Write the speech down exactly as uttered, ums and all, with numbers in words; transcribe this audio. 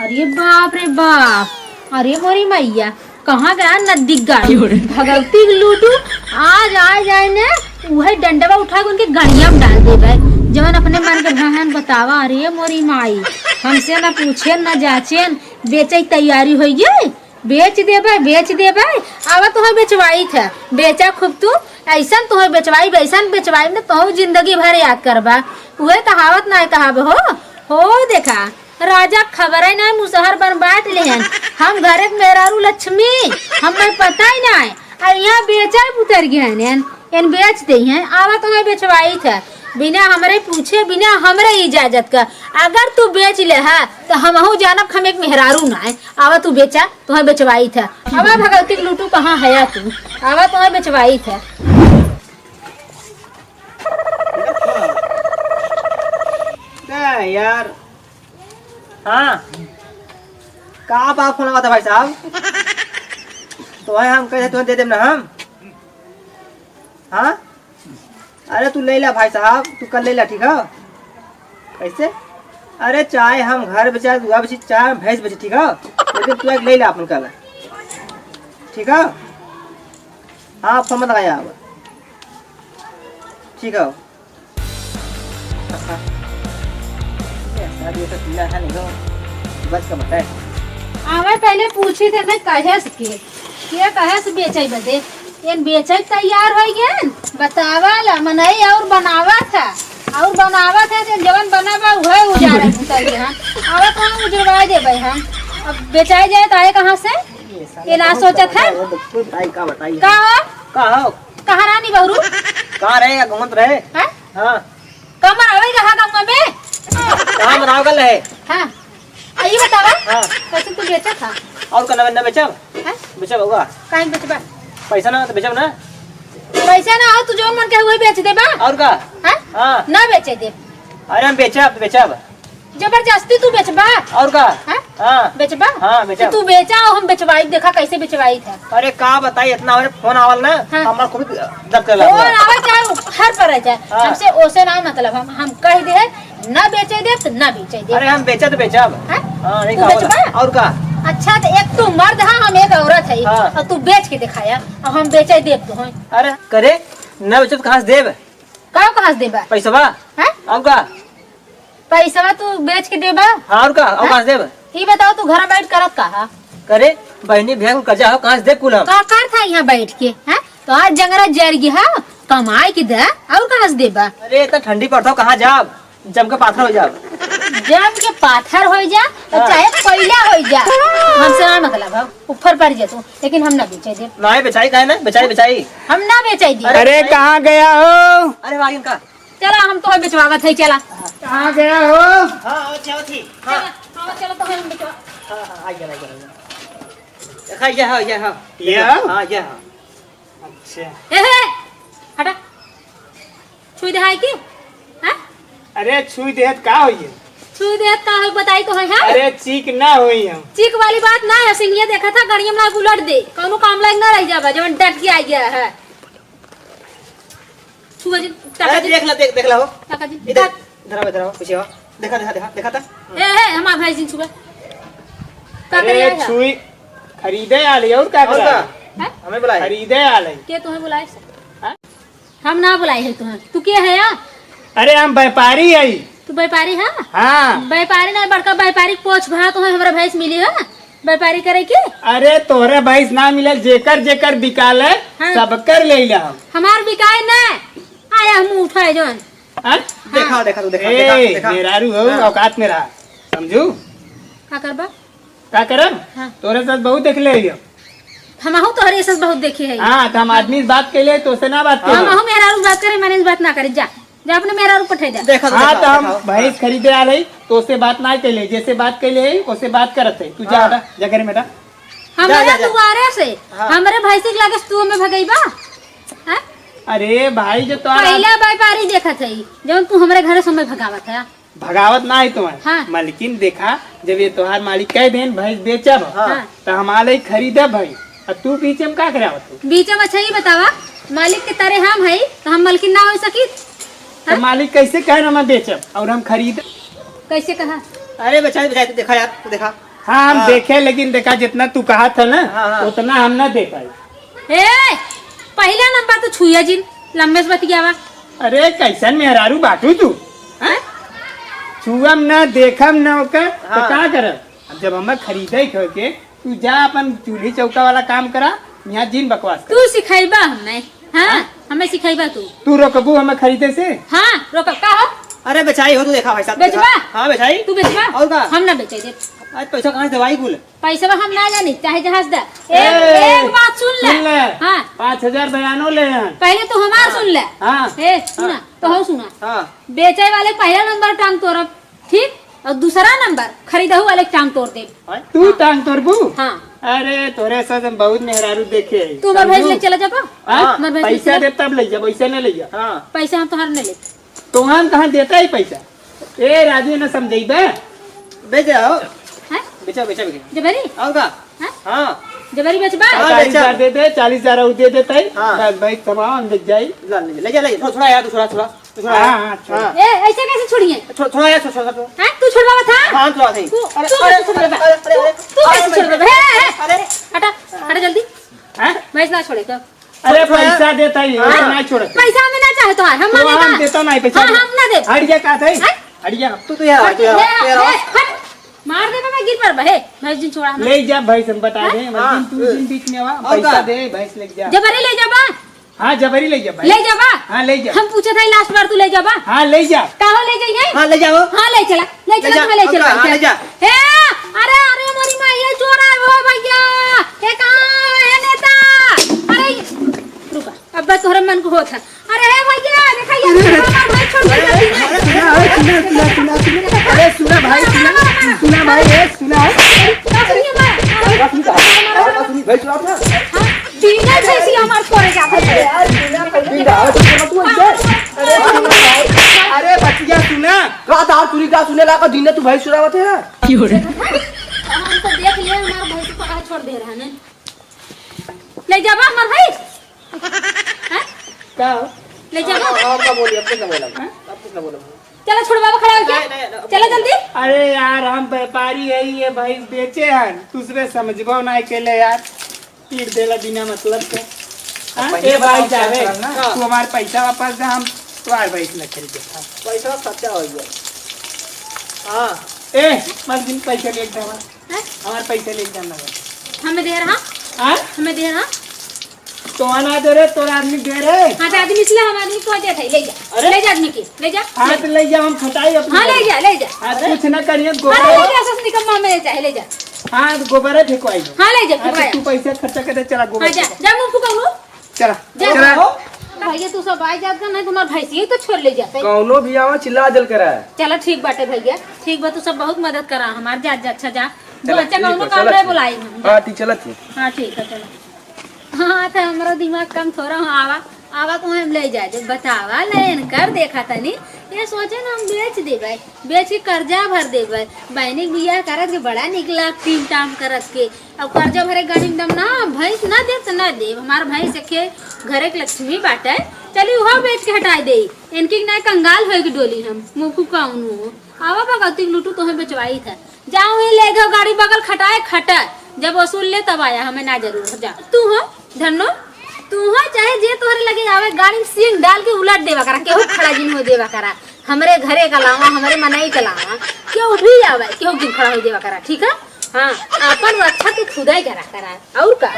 अरे बाप रे बाप, अरे मोरी मैया, कहाँ गया नदी गाड़ी? भगवती के लूटू, आज आए जाए ने, उहे डंडवा उठा के उनके गड़िया में डाल देबे। जवन अपने मन के भहन बतावा। अरे मोरी माई, हमसे ना पूछेन ना जाचेन, बेचे की तैयारी होई गई, बेच देबे, बेच देबे। आवा तोहे बेचवाई थे, बेचा खूब तू, ऐसन तोहे बेचवाई, ऐसन बेचवाई ने तोहू जिंदगी भर याद करबा। उहे कहावत ना कहावे हो, हो देखा, राजा खबरै नाहीं, मुसहर बन बैठ लेहन। हम घरे के मेहरारू लक्ष्मी, हमें पता ही नाहीं। और यहाँ बेचा उतर गए हैं, एन बेच दे हैं। आवा तोहे बेचवाई थे, बिना हमरे पूछे, बिना हमरे इजाजत का। अगर तू बेच ले है, तो हमहू जानब हम एक मेहरारू नाहीं। आवा तू बेचा, तोहे बेचवाई थे। आवा भगवती के लूटू, कहाँ है तू? आवा तोहे बेचवाई थे। ना यार। हाँ। का बा फोन आवता भाई साहब? तोहे हम कहे, तोहे दे देब ना हम। हाँ? अरे तू ले ला भाई साहब, तू कल ले ला, ठीक है? कैसे? अरे चाहे हम घर बेचा, दुआ बेची, चाहे हम भैंस बेची, ठीक है? लेकिन तू एक ले ला अपन कल, ठीक है? हाँ, फोन मत लगाया अब, ठीक है? ये शादी का पीला है नहीं हो, बस का बताए। आवे पहले पूछी थे मैं कहे से के, के कहे से बेचे बदे, एन बेचे के तैयार हो गए, बतावा ला मनई और बनावा था, और बनावा था तो जवन बना बा उहे उजाड़े उतर गए हैं। आवे तो हम उजरवा देबे हम, अब बेचाई जाए तो आए कहाँ से? ये ना सोचत है? बताई का बताई? का हो? का हो? कहाँ रानी बहरू? कहाँ रहे या घूमत रहे? हैं? हाँ। कमर आवे रहा गाँव में? कहाँ बनाव गल रहे? हाँ। आ, ये बतावा। हाँ। कैसे तू बेचा था? और का ना, ना बेचब? हैं? बेचब होगा। काहे बेचबा? पैसा ना तो बेचब ना। पैसा ना हो, तू जो मन के वही बेच देबा। और का? हैं? हाँ। ना बेचे दे। अरे हम बेचब, बेचब। जबरदस्ती तू बेचबा? और का? हैं? हाँ। बेचबा? हाँ, बेचब। तो तू बेचा और हम बेचवाई, देखा कैसे बेचवाई था। अरे का बताई, इतना हमरे फोन आवल ना, हाँ। हमरा खूब दर्द करे फोन लागल। आवे चाहे हर पर आ जाए, हाँ। हमसे ओसे ना मतलब, हम, हम कह दे है, ना बेचे दे तो ना बेचे दे। अरे हम बेचे तो बेचब। हैं? हाँ, नहीं तू का बेचबा? और का? अच्छा तो एक तू मर्द है, हम एक औरत है, हाँ। और तू बेच के दिखाया, और हम बेचे देब तो हैं। अरे करे, ना बेचब तो कहाँ से देब? का कहाँ से देबा? पैसवा? हैं? और का? पैसवा तू बेच के देबा? हाँ, और का? और हैं? कहाँ से देब? ई बताओ, तू घर बैठ करत का हा? करे, बहिनी भैया को कर्जा हो, कहाँ से देब कुल हम? का करत हा यहाँ बैठ के, हैं? तो आज जंगरा जर गया हा, कमाई के दे, और कहाँ से देबा? अरे, इतना ठंडी पड़त हो, कहाँ जाब? जम के पाथर हो जाब। जम के पाथर हो जा, तो हाँ। चाहे कोयला हो जा, हमसे ना मतलब है, ऊपर पड़ जा तू, लेकिन हम ना बेचे देब। ना बेचाई, काहे ना? बेचाई, बेचाई। हम ना बेचे देब। अरे, कहाँ गया हो? अरे, भाई, इनका चला, हम तोहे बेचवावत है, चला। कहाँ गया हो? हाँ, हाँ, चलो, ठीक। हाँ। चला, हाँ, चलो, तोहे हम बेचवा- हाँ, हाँ, आ गया, आ गया, आ गया। देखा, ये हाँ, ये हाँ। ये हाँ? हाँ, ये हाँ। अच्छा। ए, हे, हटा। छुई दे है की? हाँ? अरे, छुई देहत का होइए? छुई देहत का होई, बताई तो है, हाँ? अरे, चीक ना होई हम। चीक वाली बात ना है, सिंगिया देखा था, गड़िया में ना उलट दे। कौनो काम लायक ना रह जाबा, जवन डट के आ गया है। छुआ जी, टाका अरे जी। देख ला, देख, देख ला हो। टाका जी। इधर, इधर आओ, इधर आओ, पीछे आओ। देखा, देखा, देखा, देखा था। ए, ए, हमार भाई जी छुआ। का करे अरे आया? छुई खरीदे आली, और का और करे का? आली? हैं? हमें बुलाए। खरीदे आली। के तुम्हें बुलाए से? हैं? हम ना बुलाए है तुम्हें। तू के है या? अरे हम व्यापारी है। तू व्यापारी है? हाँ। व्यापारी ना, बड़का व्यापारी पोछ भा तुम्हें हमारा भैंस मिली है। व्यापारी करे के? अरे तोहरे भैंस ना मिलल, जेकर जेकर बिकाल है, हाँ। सब कर ले ला हम। हमार बिकाए ना, आया हम उठाए जौन। हाँ? देखा, देखा, तू देखा, ए, देखा, देखा। मेहरारू हो, हाँ। औकात में रहा, समझू? का करबा? का करब? हाँ। तोहरे साथ बहुत देख ले हम। हमहू तोहरे साथ बहुत देखे है। हाँ, तो हम आदमी से बात के लिए, तो से ना बात हाँ। के लिए। हमहू मेहरारू बात करे, मने से बात ना करे, जा। जा अपने मेहरारू पठे जा। देखा तो हाँ, देखा, तो हम देखा। भैंस खरीदे आ रही, तो उससे बात ना कैले, जैसे बात कैले है, उससे बात करत है। तू जा हाँ। हटा, जा घर में हटा। हमरे जा, जा, जा। दुआरे से, हाँ। हमरे भैंसी के लगे से तू हमें भगैबा? हैं? अरे भाई, जो तोरा पहला व्यापारी देखत है, जौन तू हमरे घरे से हमें भगावत है। भगावत ना है तुम्हें। हाँ। मालकिन देखा, जब ये तोहार मालिक कह देन, भैंस बेचब, हाँ। हाँ। तो हम आले खरीदब भाई। अब तू बीच में का करे आवत हो? बीच में अच्छा ही बतावा, मालिक के तरे हम हई, तो हम मालकिन ना हो सकी? तो हाँ? मालिक कैसे कहे ना मैं बेचब और हम खरीद? कैसे कहा? अरे बेचारी, बेचारी, तू देखा यार, तू देखा। हाँ, हम हाँ। देखे, लेकिन देखा, जितना तू कहा था ना, हाँ, हाँ। उतना हम ना दे पाए। ए, पहला नंबर तो छुए जिन, लंबे से बतियावा। अरे, कैसन मेहरारू बाटू तू? हैं? छुअम ना, देखम ना ओकर, तो हाँ। का करब? अब जब हमें खरीदे के होके, तू जा अपन चूल्ही चौका वाला काम करा, यहाँ जिन बकवास कर। तू सिखाइबा हमें, हाँ? हाँ? हमें सिखाइबा तू। तू रोकबू हमें खरीदे से? हाँ, रोकब का हो? अरे बेचाई हो, तू देखा भाई साहब, बेचबा? देखा। हाँ, बेचाई। तू बेचबा? और का? हम ना बेचे दे। आज पैसा कहाँ से देवाई कुल? पैसा हम ना जानी, चाहे जहाज दा। ए, एक, एक बात सुन ले। सुन ले। हाँ। पाँच हजार बयानो ले हैं। पहले तू हमार हाँ। सुन ले। हाँ। ए, सुना, हाँ। तो हो सुना। हाँ। बेचे वाले पहला नंबर टांग तोड़ब, ठीक? और दूसरा नंबर खरीदहू वाले टांग तोड़ देब। तू हाँ। टांग तोड़बू? हाँ। अरे, तोरे साथ हम बहुत मेहरारू देखे हैं। तू हमार भैंस समझू? ले चला जाबा? हाँ। हमार भैंस ले पैसा चला। देब तब ले जाब, वैसे नहीं ले जाब। हाँ। पैसा हम तोहार नहीं लेब। तो हम कहाँ देता ही पैसा? ए राजू, ना समझाई बे। बेच आओ। हैं? बेचा, बेचा, बेचा। जबरी? और का? हैं? हाँ। जबरी बेचबा? हाँ, चालीस हजार बेचा। दे दे, चालीस हजार और दे देता ही। हाँ। बस भाई, तमाम बिक जाई। ला, ले, ले जा, ले जा। थोड़ा, थोड़ा यार, तू थोड़ा, थोड़ा, तू थोड़ा हाँ, यार। हाँ, छोड़। हाँ। ए, ऐसे कैसे छोड़िए? थोड़ा, थोड़ा यार, थोड़ा, थोड़ा, थोड़ा। हैं? तू छोड़वा था? हाँ, थोड़ा सही। तू, अरे, तू अरे, कैसे छोड़वा? अरे, अरे, अरे, तू, तू कैसे अरे, छोड़वा? अरे, हे, हे, हे, अरे, हटा, हटा जल्दी। हैं? भैंस ना छोड़े तो। अरे, छोड़, छोड़। पैसा देता ही, हाँ। ना छोड़त। पैसा हमें ना चाहे तोहार, हम तो मांगे हम ना। देता नहीं पैसा। हाँ, हम ना दे। हट गया, का था? हैं? हट गया। तू तो यार, हट, तू यार, ले, तू यार। ले, हट। मार देबा, मैं गिर पड़बा, हे, भैंस जिन छोड़ा ना। ले जा भैंस, हम बता हाँ। दे, हाँ। जिन तू जिन बीच में आवा, और पैसा का? दे, भैंस ले जा। जबरी ले जाबा? हाँ, जबरी ले जा भैंस। ले जाबा? हाँ, ले जा। हम पूछे था, लास्ट बार तू ले जाबा? हाँ, ले जा। का हो ले जाइए? हाँ, ले जाओ। हाँ, ले चला। ले ले चला, जा, तुम्हें ले चला, हाँ, ले ले चला। जा। हे, अरे, अरे, मोरी माँ, ये चोर है, ओ भैया। ये कहाँ है नेता? अरे, रुका, अब बस तोहरे मन को होत है। अरे, हे भैया, देखा, ये अरे, हमारा भाई छोड़ के अरे, जाती है। अरे, सुना, अरे, सुना, सुना, सुना, सुना। अरे, सुना भाई, सुना, सुना भाई, ए, सुना। अरे, का सुनिए मैं? अरे, का सुनिए? अरे, का सुनिए? भाई, सुना था? हाँ, दीना से इसी हमार छोड़ के जाते हैं। अरे, यार, दीना, दीना, अरे, सुना तू इनसे। अरे, सुना भाई। अरे, बचिया, सुना। का दार तुरी का सुने ला का दीना तू भाई सुनावत है? हमको देख लिया, हमारा भाई को पकड़ छोड़ दे रहा है। ले जाबा हमार भाई। हैं? का हो? ले जाबा। हाँ, हाँ, का बोली, अब कुछ ना बोला। हाँ? अब कुछ ना बोला। चला छोड़ बाबा, खड़ा हो गया। नहीं, नहीं, नहीं, अब चला नहीं। जल्दी। अरे यार, हम व्यापारी है, ये भैंस बेचे हैं, दूसरे समझबो ना अकेले यार, पीट देला बिना मतलब के। हाँ, पहले ए भाई बताओ क्या जावे, करना? तू हमार पैसा वापस दे, हम तोहार भैंस न खरीदे। पैसा खर्चा हो गया। हाँ। ए, मत दिन पैसा ले जावा। हैं? हमार पैसा ले जाना है। हमें दे रहा? हाँ? हमें दे रहा? तो आना दे रहे, तोरा आदमी दे रहे। हाँ, तो आदमी इसलिए हम आदमी को दे थे, ले जा। अरे? ले जा आदमी के, ले जा। हाँ, तो ले जा, हम फटाई अपनी हाँ, ले जा, ले जा। हाँ, अरे? कुछ ना करिए, अरे, गोबर। ले जा, सस निकम्मा में ले जा, ले जा। हाँ, तो गोबर है, फेंकवाई दो। हाँ, ले जा, हाँ, तो फेंकवाई। तू पैसा खर्चा कर दे, चला गोबर हाँ, जा, फेंकवा। जा, मुंह फुकाओ। चला, अरे चला। भैया, तू सब आ जात का, नहीं तुम्हार भैंसिया ही तो छोड़ ले जाते। कौनो भी आवा, चिल्ला जल करा। चला, ठीक बाटे भैया, ठीक बा, तू सब बहुत मदद करा हमार। जा, जा, अच्छा जा। चला, अच्छा, ठीक कौनो है, काम चला रहे, ठीक। बुलाई हम। हाँ, ठीक, चला ठीक। हाँ, ठीक है, चला। हाँ, तो हमारा दिमाग कम थोड़ा हो, आवा, आवा तो हम ले जाए, जब बतावा, लेन कर देखा तनी, ये सोचे ना हम बेच देबे, बेच के कर्जा भर देबे। बहनी के बियाह करत के बड़ा निक लाग, तीन टाम करत के, अब कर्जा भरे गाड़ी में दम ना, भैंस ना देब त ना देब। हमार भैंस एके घरे के लक्ष्मी बाटे, चली उहो बेच के हटाई देई। इनके ना कंगाल होए के डोली हम, मुँह फुकाउन हो। आवा भगवती के लूटू तोहे बेचवाई था। जाओ ही ले गयो गाड़ी बगल खटाए खटा, जब वसूल ले तब आया, हमें ना जरूर। जा तू हो धन्नो, तू हो चाहे जे तोहरे लगे आवे, गाड़ी में सींग डाल के उलट देवा करा, केहू खड़ा जिन हो देवा करा। हमरे घरे के अलावा, हमरे मनई के अलावा केहू भी आवे, केहू जिन खड़ा हो देवा करा, ठीक है? हाँ, आपन रक्षा तू खुदे करा करा, और का?